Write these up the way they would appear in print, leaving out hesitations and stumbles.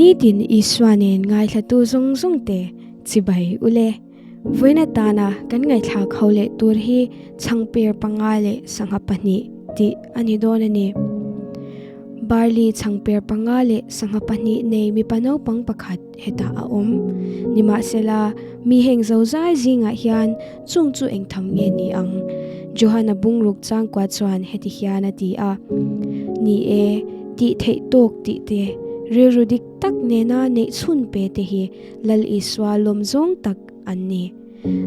Nitin Isua nen ngaithlatu zawng zawng te chibai ule. Vawiin atana kan ngaihthlak ho leh tur hi chhangper panga leh sangha pahnih tih a ni dawn a ni. Barley chhangper panga leh sangha pahnih nei mipa naupang pakhat hetah a awm. Nimahsela, mi heng zozai zingah hian chung chu engtham nge ni ang? Johana bungruk changkua chuan heti hian a ti a, Ni e, tih theih tawk tih te, rilru dik tak nena neih chhun pe te hi Lal Isua lawm zawng tak an ni.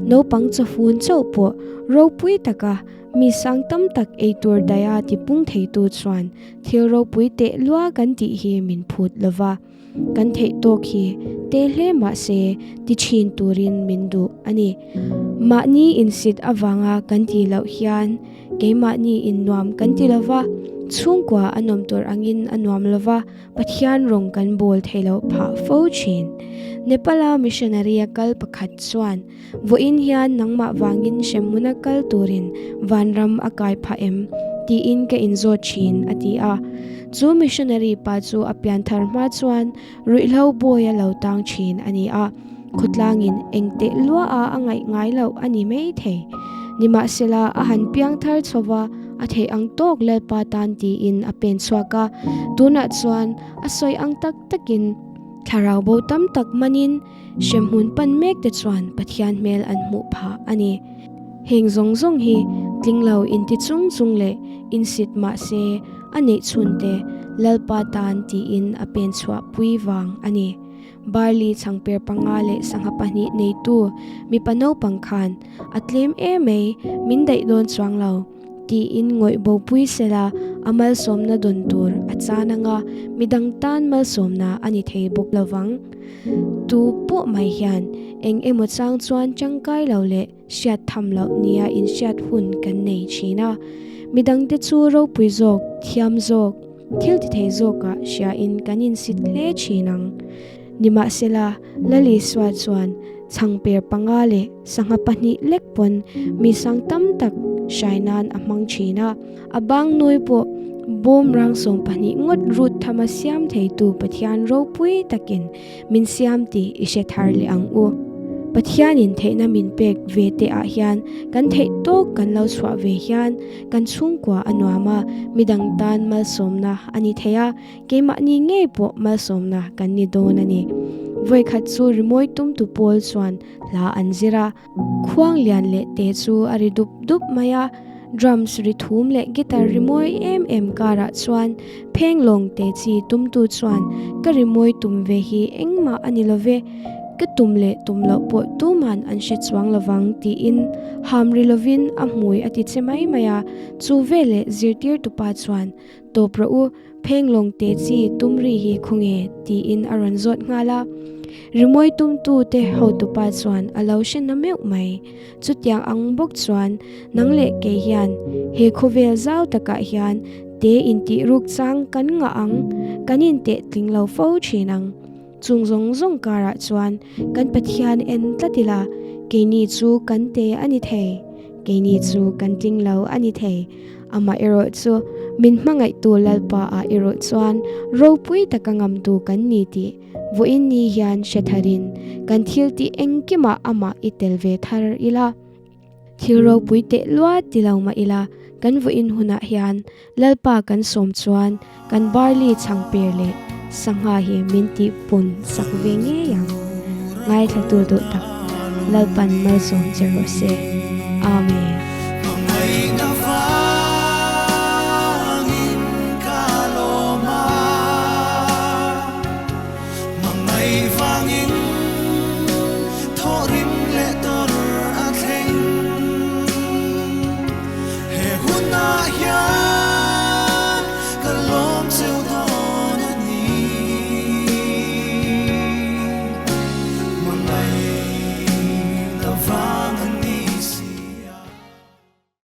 Naupang chawfun chauh pawh ropui taka mi sang tam tak eitur daia tipung theitu chuan thil ropui teh lua kan tih hi min phut lo va. Kan theih tawk hi te hle mah se ti thin turin min duh a ni. Mahni insit avanga kan tih loh hian keimahni innuam kan ti lo va, chhungkua a nawm tur angin a nuam lo va, Pathian rawng kan bawl thei loh phah fo thin. Nepal-a missionary-a kal pakhat chuan, Vawiin hian nangmah vangin hremhmuna kal turin vanram a kai phah em? tiin ka inzawt thin, a ti a. Chu missionary pa chu a pianthar hma chuan ruihhlo bawi a lo tang thin a ni a. Khawtlangin eng teh lua a a ngaih ngai loh a ni mai thei. Nimahsela a han piangthar chho va, a theih ang tawk Lalpa tan tiin a pen chhuak a, tunah chuan a sawi ang tak takin thlarau bo tam tak manin hremhmun pan mek te chuan Pathian hmel an hmuh phah a ni. Heng zawng zawng hi tling lo inti chung chung leh insit mah se a neih chhun te Lalpa tan tiin a pen chhuah pui vang a ni. Barley chhangper panga leh sangha pahnih neitu mipa naupang khan a tlem emai min daih dawn chuang lo tiin ngawih bopui sela a malsawmna dawn tur a chan anga midang tan malsawmna a ni thei bawk lovang. Tu pawh mai hian eng emaw chang chuan tangkai lo leh hriat tham loh nia inhriat hun kan nei thin a, midangte chu ropui zawk, thiam zawk, Thil ti thei zawkah hriain kan insit hle thin ang. Nimahsela, Lal Isua chuan chhangper panga leh sangha pahnih lek pawn mi sang tam tak hrai nan a hmang thin a. A bang nawi pawh bawm rang 12 ngawt rut thama siam theitu Pathian ropui takin min siam tih i hre thar leh ang u. Pathianin theihna min pek ve te ah hian kan theih tawk kan lo chhuah ve hian kan chhungkua a nuam a, midang tan malsawmna a ni thei a, keimahni ngei pawh malsawmna kan ni dawn a ni. Vawikhat chu rimawi tumtu pawl chuan hla an zir a. Khuang lian leh te chu a ri dup dup mai a, drums ri thum leh guitar ri mawi em em karah chuan phenglawng te chi tumtu chuan ka ri mawi tum ve hi engmah a ni lo ve, ka tum leh tum loh pawh tuman an hre chuang lovang tiin ham ri lovin a hmui a ti che mai mai a, chu veleh zirtirtupa chuan tawp rawh u. Phenglawng te chi tum ri hi khawnge? tiin a rawn zawt nghal a. Rimawi tumtu te hotupa chuan a lo hre na meuh mai. Chutiang ang bawk chuan nang leh kei hian he khawvel zau takah hian te intih ruk chang kan ngah ang, kan inteh tling lo fo thin ang. Chung zawng zawng karah chuan kan Pathian en tlat ila, keini chu kan te a ni thei, keini chu kan tling lo a ni thei. Amah erawh chu min hmangaihtu Lalpa ah erawh chuan ropui taka ngamtu kan ni tih vawiin ni hian hre tharin kan thil tih engkimah amah i tel ve thar ila. Thil ropui teh lua ti lo mah ila kan vawiin hunah hian Lalpa kan sawm chuan kan barley chhangper leh sangha hi min tih pun sak ve ngei ang. Ngaithlatu duh tak Lalpan malsawm che rawh se. Amen.